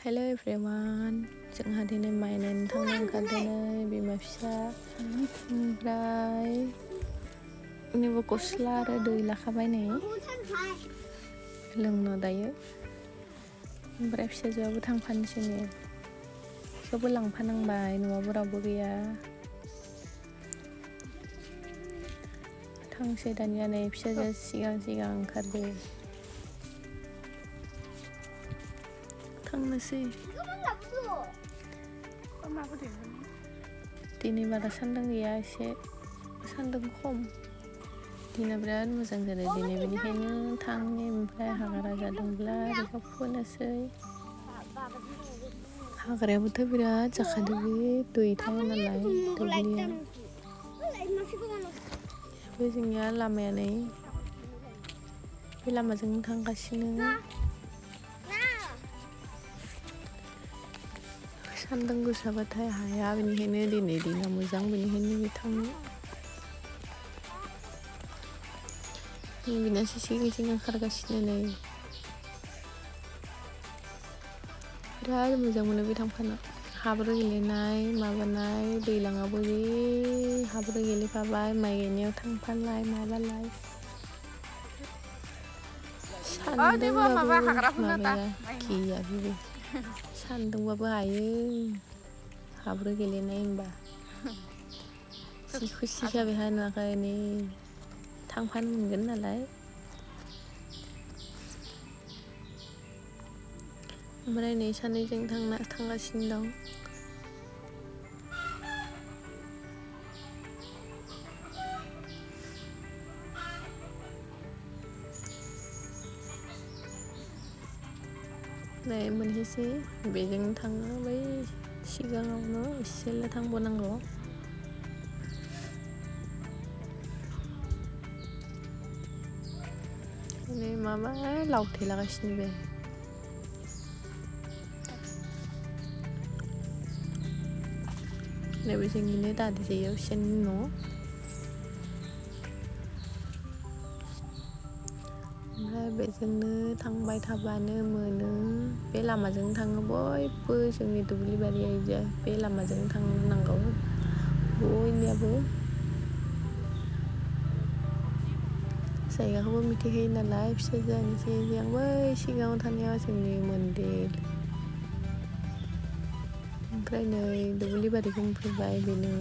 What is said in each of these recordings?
हेल' everyone जोंहा दिनै माइ नायनो थांनो ओंखारदों बिमा फिसा ओमफ्राय नैबे गस्ला आरो दै लाखाबाय नै लोंनो दायो ओमफ्राय फिसाजोआबो थांफानोसै ने थेवबो लांफानांबाय न'आवबो रावबो गैया थांसै दानिया नै फिसाजोआ सिगां ओंखारदो थांनोसै दिनै बारा सान्दुं गैया एसे सान्दुं खम दिना बिराद मोजां जादों दिनै बेनिखायनो थांनि ओमफ्राय हाग्रा जादोंब्ला बेखौ फुनोसै हाग्रायाबोथ' बिराद जाखादों बे दै थाया नालाय दुब्लिया बे जोंनिया लामाया नै बे लामाजों थांगासिनो सान्दुं गोसाबाथाय हाया बेनिखायनो दिनै दिना मोजां बेनिखायनो थांनो बिनासो सिगां ओंखारगासिनो नै बिराद मोजां मोनो बे थांफानो हाब्रु गेलेनाय माबानाय दैलाङावबो जि हाब्रु गेलेफाबाय माइ गायनायाव थांफालाय माबालाय सान्दुंबाबो माबाया गिया बेबो सान्दुंबाबो हायो हाब्रु गेलेनाय होनबा जि खुसि जाबाय हा नुवाखै नै थांफानो मोनगोन नालाय ओमफ्राय नै सानैजों थांगासिनो दं नै मोनहैसै बेजों थाङो बै सिगाङावनो एसेल' थांबावनांगौ नै माबा लावथायलागासिनो बे नैबे जोंनिनो दादिजायो बिसोरनि न' ओमफ्राय बेजोंनो थांबाय थाबानो मोनो बे लामाजों थाङो बयबो जोंनि दुब्लि बारिया बे लामाजों थांनांगौ बयनियाबो जायगाखौबो मिथिखायो नालाय फिसाजोआनो सिगां बै सिगाङाव थानाया जोंनि मन्दिर ओमफ्राय नै दुब्लि बारिखौ मोनफैबाय बेनो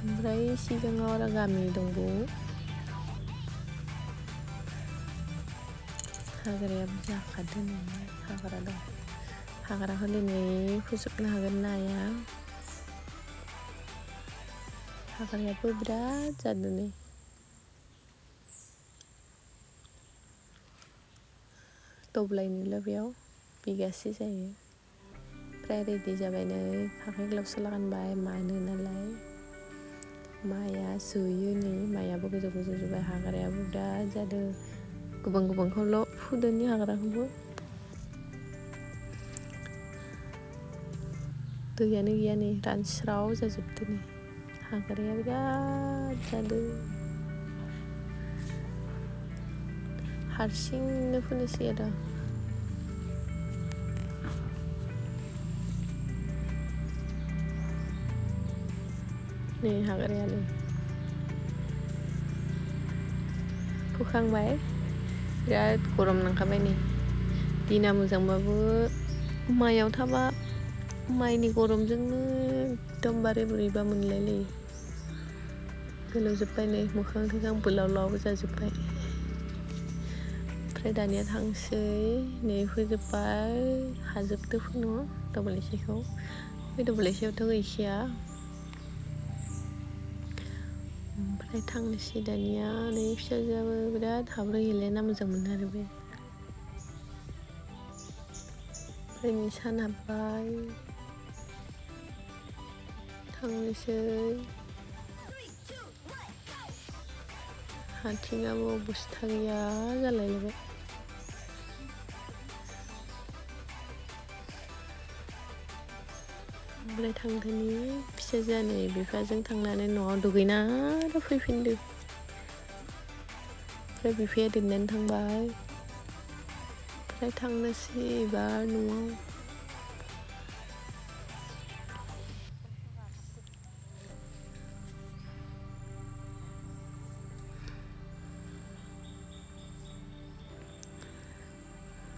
ओमफ्राय सिगाङाव आरो गामि दंबावो हाग्रायाबो जाखादों नालाय हाग्रा दं हाग्राखौ दिनै फोजोबनो हागोन ना हाया हाग्रायाबो बिराद जादों नै दब्लायनिल' बेयाव बिगासे जायो ओमफ्राय रेडि जाबाय नै आखाइ ग्लाबसो लागानबाय मानो नालाय माइआ जोयो नै माइआबो गोजौ जाबाय हाग्रायाबो बिराद जादों गोबांखौल' फुदोनि हाग्राखौबो दैयानो गैया नै रानस्राव जाजोबदों नै हाग्राया बिराद जादों हारसिंनो फुनोसै आरो नै हाग्रायानो फुखांबाय बिराद गरम नांखाबाय नै दिना मोजांबाबो माइयाव थाबा माइनि गरमजोंनो एकदमबारे बोरैबा मोनलायलायो गोलोमजोब्बाय नै मोखां बोलावलाव जाजोब्बाय ओमफ्राय दानिया थांसै नै फोजोब्बाय हाजोबदो फुनु दबलायसेखौ बे दबलायसेयावथ' गैखाया ओमफ्राय थांनोसै दानिया नै फिसाजोआबो बिराद हाब्रु गेलेना मोजां मोनो आरो बे ओमफ्राय नै सान हाबबाय थांनोसै आथिङाबो अबस्था गैया जालायलायबाय ओमफ्राय थांधोनि फिसाजोआ नै बिफाजों थांनानै न'आव दुगैना आरो फैफिनदो ओमफ्राय बिफाया दोननानै थांबाय ओमफ्राय थांनोसै एबार न'आव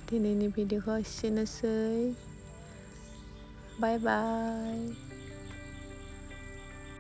दिनैनि भिडिअखौ एसेनोसै बाय बाय